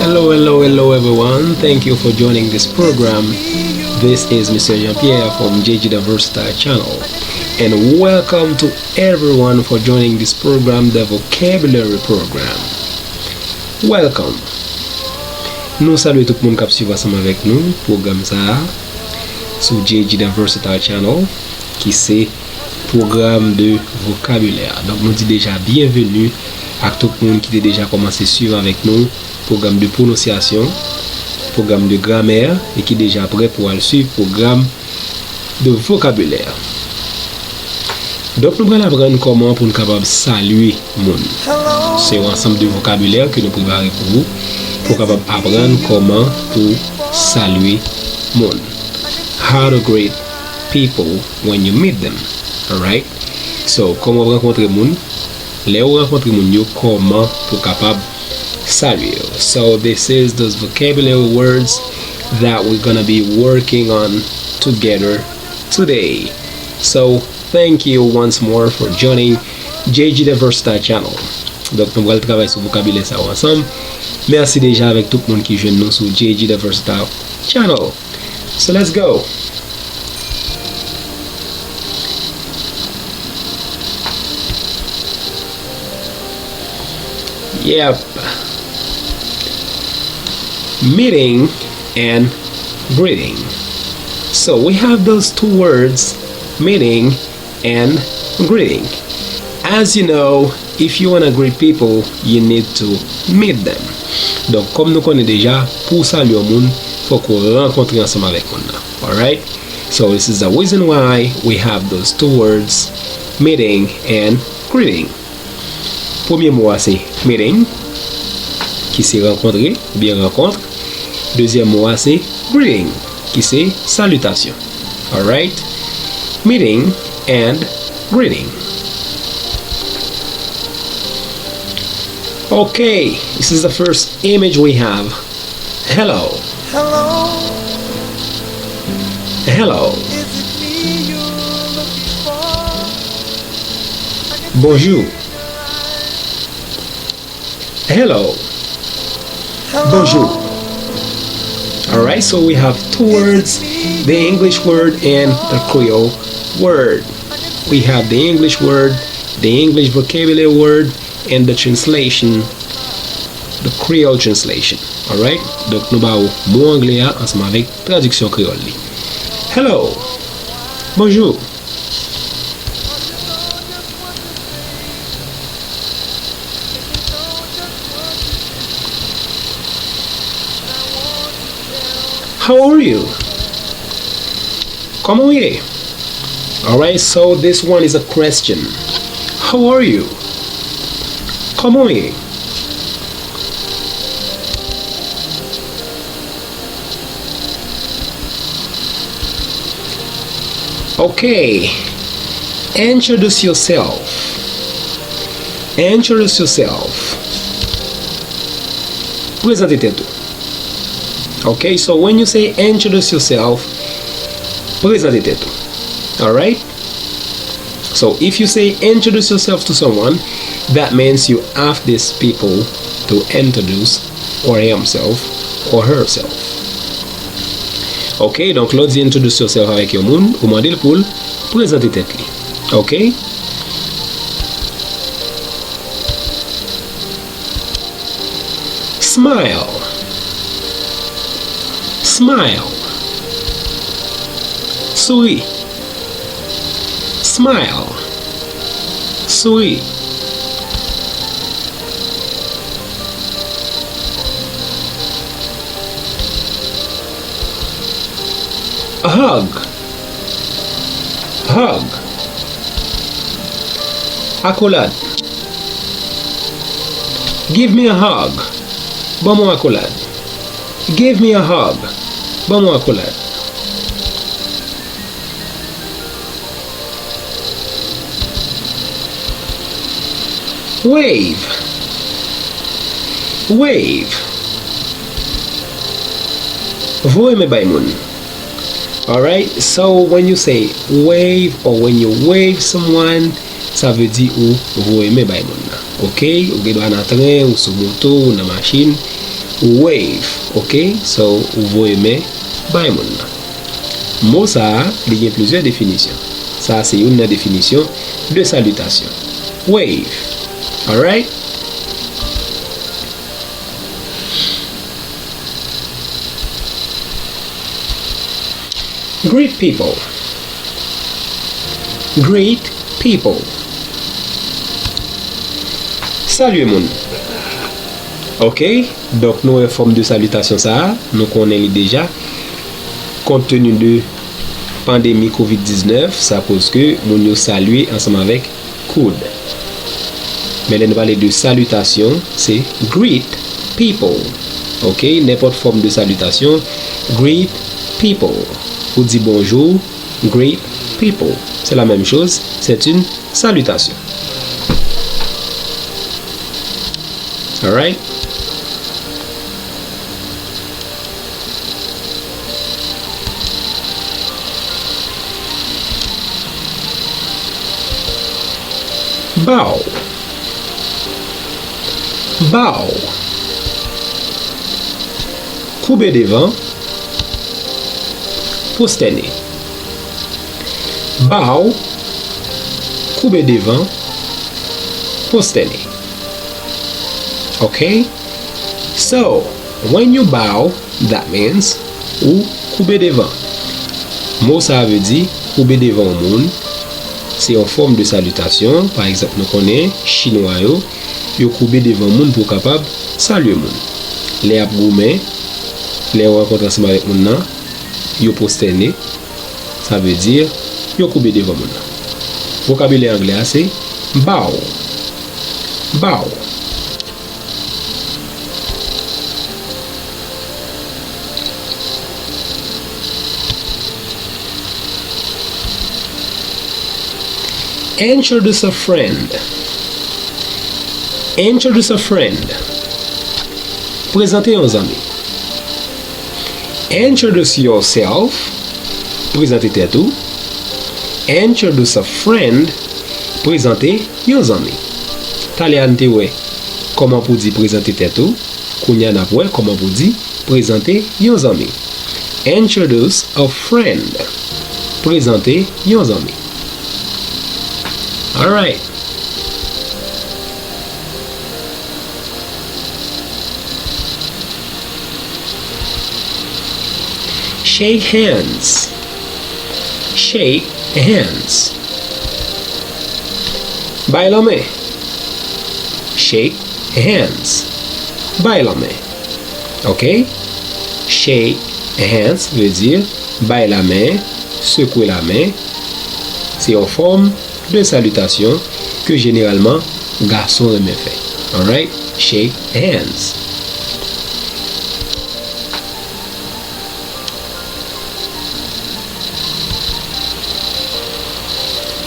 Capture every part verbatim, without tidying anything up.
Hello, hello, hello, everyone. Thank you for joining this program. This is Mister Jean-Pierre from J G the Versatile Channel. And welcome to everyone for joining this program, the vocabulary program. Welcome. Nou salye tout moun k ap swiv ansanm avèk nou pwogram sa a sou J G the Versatile Channel, ki se pwogram de vokabilè. Donk, nou di deja byenveni ak tout moun ki te deja kòmanse swiv avèk nou pwogram de pwononsyasyon, pwogram de gramè, e ki deja prè pou al swiv pwogram de vokabilè. Donk, nou pral aprann kòman pou n kapab salye moun. Se yon ansanm de vokabilè ke nou prepare pou ou, pou w kapab aprann kòman pou salye moun. How to greet people when you meet them. Alright? So, kòman w rankontre moun? Lè w rankontre moun yo, kòman pou w kapab salye yo? So, this is those vocabulary words that we're gonna be working on together today. So, thank you once more for joining J G the Versatile Channel. Donk, nou pral travay sou vokabilè sa yo ansanm. Mèsi deja avèk tout moun ki jwenn nou sou J G the Versatile Channel. So, let's go. Yep. Meeting and greeting. So we have those two words, meeting and greeting. As you know, if you wanna greet people, you need to meet them. Donk, kòm nou konnen deja, pou w salye yon moun, fòk ou rankontre ansanm avèk moun nan. Alright? So, this is the reason why we have those two words, meeting and greeting. Premye mo a se meeting, ki se rankontre oubyen rankont. Dezyèm mo a se greeting, ki se salitasyon. Alright? Meeting and greeting. Okay, this is the first image we have. Hello. Hello. Hello. Is it me you're looking for? Bonjour. Hello. Bonjour. Alright, so we have two words, the English word and the Creole word. We have the English word, the English vocabulary word, and the translation, the Creole translation. Alright? Donk, nou ba ou mo anglè a ansanm avèk tradiksyon kreyòl li. Hello. Bonjou. How are you? Kòman w ye? Alright, so this one is a question. How are you? Kòman w ye? Ok. Introduce yourself. Introduce yourself. Prezante tèt ou. Ok, so when you say introduce yourself, prezante tèt ou. Alright? So if you say introduce yourself to someone, that means you ask these people to introduce or himself or herself. Ok, donk lè w di introduce yourself avèk yon moun, ou mande l pou l prezante tèt li. Ok? Smile. Smile. Souri. Smile. Souri. A hug. Hug. Akolad. Give me a hug. Ban mwen akolad. Give me a hug. Ban mwen akolad. Wave. Wave. Voye men bay moun. Alright, so when you say wave or when you wave someone, sa vle di ou voye men bay moun nan. Ok? Ou gen dwa nan tren, ou sou moto, ou nan machin, Wave, ok? So, ou voye men bay moun nan. Mo sa a, li gen plizyè definisyon. Sa a se youn nan definisyon de salitasyon. Wave. Alright? Greet people. Greet people. Salye moun. Ok, donk nou wè fòm de salitasyon sa a, nou konnen li deja. Kont teni de pandemi kovid diznèf, sa koz ke moun yo salye ansanm avèk could. Men lè nou pale de salitasyon, se greet people. Ok, nenpòt fòm de salitasyon, greet people. Ou di bonjou, greet people. C'est la même chose, c'est une salutation. Alright? Bow. Bow. Koube devan. Pwostène. Bow. Koube devan. Pwostène. Ok? So, when you bow, that means ou koube devan. Mo sa a vle di koube devan yon moun. Se yon fòm de salitasyon. Pa egzanp, nou konnen Chinwa yo, yo koube devan moun pou yo kapab salye moun. Lè y ap goumen, lè yo rankontre ansanm avèk moun nan, yo pwostène, sa vle di yo koube devan moun nan. Vokabilè anglè a se bow. Bow. Introduce a friend. Introduce a friend. Prezante yon zanmi. Introduce yourself. Prezante tèt ou. Introduce a friend. Prezante yon zanmi. Talè a n te wè kòman pou di prezante tèt ou. Kounye a n ap wè kòman pou di prezante yon zanmi. Introduce a friend. Prezante yon zanmi. Alright. Shake hands. Shake hands. Bay lanmen. Shake hands. Bay lanmen. Ok? Shake hands vle di bay lamen, sekwe lamen. Se yon fòm de salitasyon ke jeneralman gason renmen fè. Alright? Shake hands.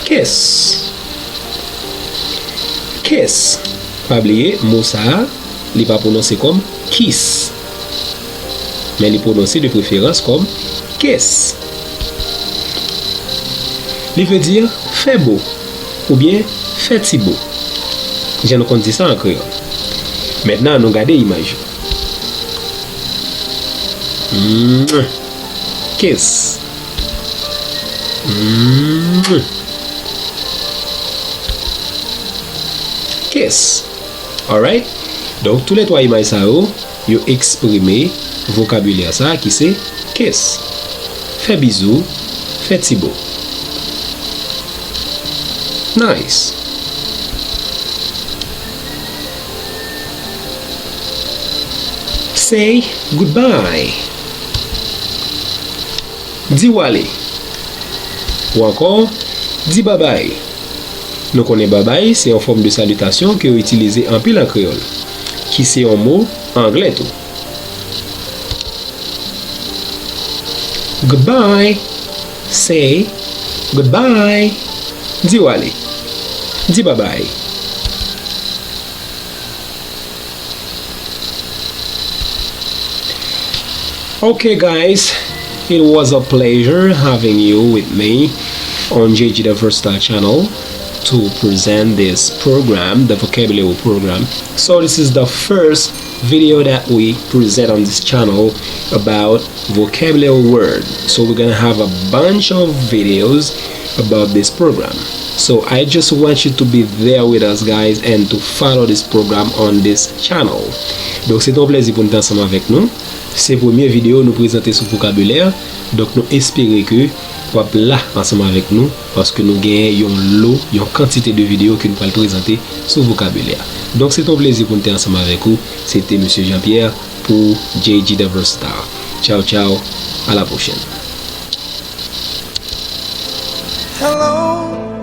Kiss. Kiss. Pa bliye, mo sa a, li pa pwononse kòm kiss. Men li pwononse de preferans kòm kiss. Li vle di fè bo oubyen fè ti bo. Jan nou konn di sa an kreyòl. Mentnan, nou gade imaj yo. Mwah. Kiss. Mwah. Kiss. Alright? Donk, toulètwa imaj sa yo, yo eksprime vokabilè sa a ki se kiss. Fè bizou, fè ti bo. Nice. Say goodbye. Di w ale. Ou ankò, di babay. Nou konnen babay se yon fòm de salitasyon ke yo itilize anpil an kreyòl, ki se yon mo anglè tou. Goodbye. Say goodbye. Di w ale. Di babay. Okay, guys, it was a pleasure having you with me on J G the Versatile channel. to present this program, the vocabulary program. So this is the first video that we present on this channel about vocabulary word. So we're gonna have a bunch of videos about this program. So I just want you to be there with us, guys, and to follow this program on this channel. Donk se te yon plezi pou n te ansanm avèk nou. Se premye videyo nou prezante sou vokabilè. Donk nou espere ke w ap la ansanm avèk nou, paske nou genyen yon lo, yon kantite de videyo ke nou pral prezante sou vokabilè. Donk se te yon plezi pou n te ansanm avèk ou. Se te Mesye Jean Pierre pou J G Deverstar. Tchaw tchaw, a la pwochèn. Hello,